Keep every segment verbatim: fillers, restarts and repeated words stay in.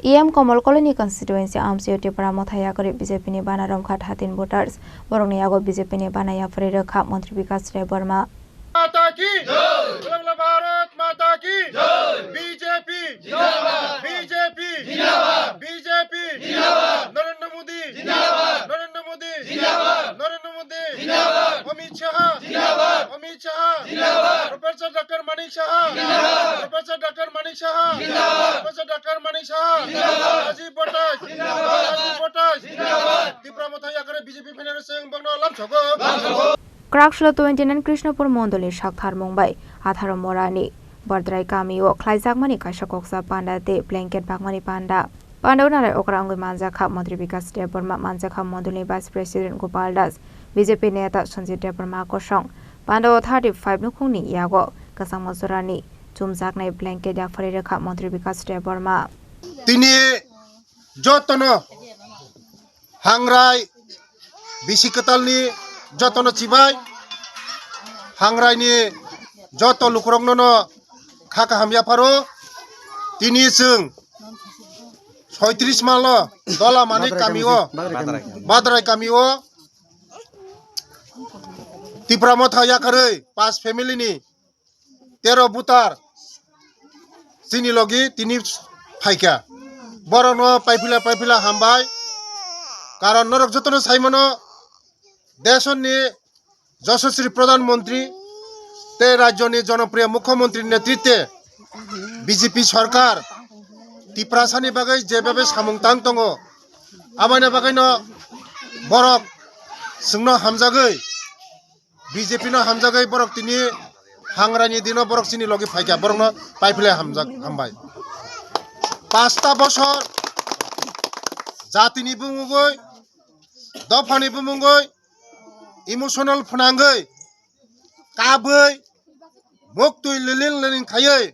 E M Kamal Koloi ni constituency amchaio Tipra Motha yakarwi B J P ni bana romkha thirteen voters. Borokni yago B J P ni bana yapharwi rwkha Montri Bikash Debbarma. माता की जय। बोलो, बोलो भारत माता की जय। बीजेपी जिंदाबाद। बीजेपी जिंदाबाद। बीजेपी जिंदाबाद। नरेंद्र मोदी जिंदाबाद। नरेंद्र मोदी जिंदाबाद। नरेंद्र मोदी जिंदाबाद। अमित शाह जिंदाबाद। अमित शाह जिंदाबाद। प्रोफेसर डॉक्टर मानिक शाह जिंदाबाद। प्रोफेसर डॉक्टर मानिक शाह जिंदाबाद। प्रोफेसर डॉक्टर मानिक शाह जिंदाबाद। राजीव भट्टाचार्य जिंदाबाद। राजीव भट्टाचार्य जिंदाबाद। Tipra Motha yakarwi B J P phainai rw chwng bongno lamsogo। Kwrakslo twenty nine Krishnapur mondolni saktharmung bai atharo morani Bardrai kamio khlaijakmani kaisa koksa panda tei blanket bagmani panda. Pandao narai okra wngwi manjakha Montri Bikash Debbarma, manjakha mondolni Vice President Gopal Das, B J P neta Sanjit Debbarma kosong. Pandao thirty five nukhungni yago kwchangma jorani chumjaknai blanket yapharwi rwkha Montri Bikash Debbarma. Tini jotono Hangrai bisi kwtalni jotono chibai, Hangraini joto lukuroknono kha kaham yapharo. Tini chwng soitris malo Dola Manik kamio, Badrai kamio Tipra Motha yakarwi pas family ni tero butar chini logi tini phaikha. Borokno paiphila paiphila hambai. Karon norok jotono saimano, desoni Yashaswi Pradhan Mantri tei rajyoni jonopriya Mukhyamantri netritwe B J P sarkar Tiprasani bagwi jebabe samung tang tongo, aboni bagwino borok chwngno hamjagwi B J P no hamjagwi borok tini Hangraini dino borok chini logi phaikha, borokno paiphilai hamjak, hambai. Pasta bosor jatini bumungwi, dophani bumungwi, emotional phnangwi, kabwi, muktwi liling liling khaiwi,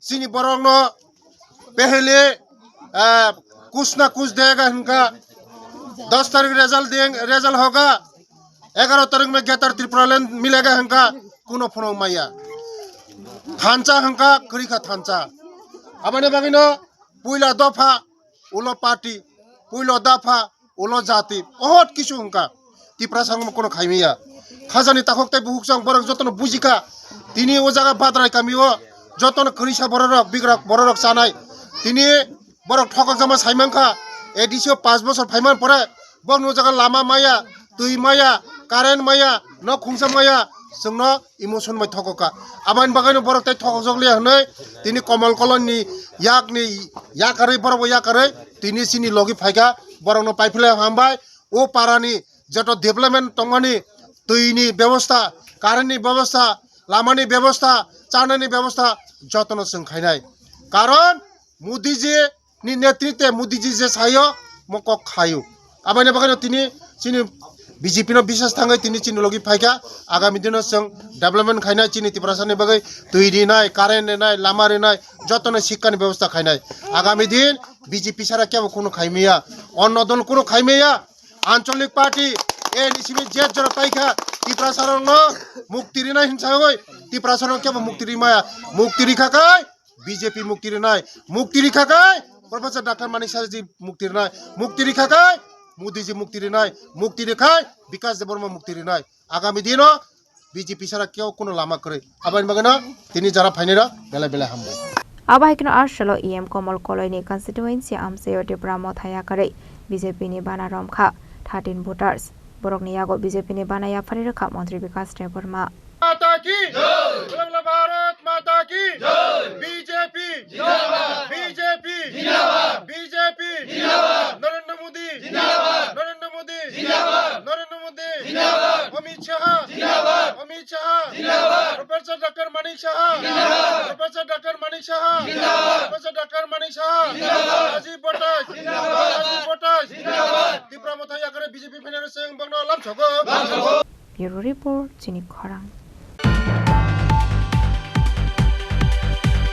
chini borokno pehele, ah, kuch na kuch dega hinka, dos tarik result deng, result hoga, egaro tarik mein Greater Tipraland milega hinka, kuno phuno maya. Thansa hinka, kwrwikha thansa. Aboni bagwino puila dopha, ulo party, puilo dopha, ulo jati, ohot kisu hinka. Tiprasa wngma kono khaimaya. Khajani takhuk tei bukhuk chwng borok jotono bujikha. Tini o jaga Badrai kamio jotono kwrwisa bororok, bigrak bororok chanai. Tini borok thokokjama saimankha. A D C o panch bosor phaiman pore bokni o jaga lama maya, twi maya, current maya, nok khungsa maya, chwngno emotion bai thokokha. Aboni bagwino borok tei thokokjak liya hwnwi tini Kamal Koloi ni yakni yakarwi, borok bo yakarwi tini chini logi phaikha, borokno paiphilai hambai. O parani joto development tongmani, twini bebosta, currentni bebosta, lamani bebosta, chanani bebosta jotono chwng khainai. Karon Modiji ni netritwe Modiji je sayo, mo kok khayo. Aboni bagwino tini chini B J P no bisas thangwi tini chini logi phaikha. Agami dino chwng development khainai, chini Tiprasani bagwi twi rinai, current rinai, lama rinai, jotono sikkani bebosta khainai. Agami din B J P sara kebo kuno khaimaya, onno dol kuno khaimaya. Anchalik party A N C B je jora paikha, Tiprasarokno mukti rinai hinsawi Tiprasarokno kebo mukti rimaya, mukti rikha kai B J P mukti rinai, mukti rikha kai Professor Doctor Manik Saha ji mukti rinai, mukti rikha kai Modi ji mukti rinai, mukti rikhai Bikash Debbarma mukti rinai. Agami dino B J P sara kebo kuno lama kwrwi. Aboni bagwino tini jara phainai rok belai belai hambai. Abo hai kheno Arshalo E M Kamal Koloi ni constituency amchaio Tipra Motha yakarwi B J P ni bana romkha thirteen voters. Borokni yago B J P ni bana yapharwi rwkha Montri Bikash Debbarma. माता की जय। बोलो, बोलो भारत माता की जय। बीजेपी जिंदाबाद। बीजेपी जिंदाबाद। बीजेपी जिंदाबाद। नरेंद्र मोदी जिंदाबाद। नरेंद्र मोदी जिंदाबाद। नरेंद्र मोदी जिंदाबाद। अमित शाह जिंदाबाद। अमित शाह जिंदाबाद। प्रोफेसर डॉक्टर मानिक शाह जिंदाबाद। प्रोफेसर डॉक्टर मानिक शाह जिंदाबाद। प्रोफेसर डॉक्टर मानिक शाह जिंदाबाद। राजीव भट्टाचार्य जिंदाबाद। राजीव भट्टाचार्य जिंदाबाद। Tipra Motha yakarwi B J P phainai rw chwng bongno lamsogo। Bureau Report, Chini Khorang.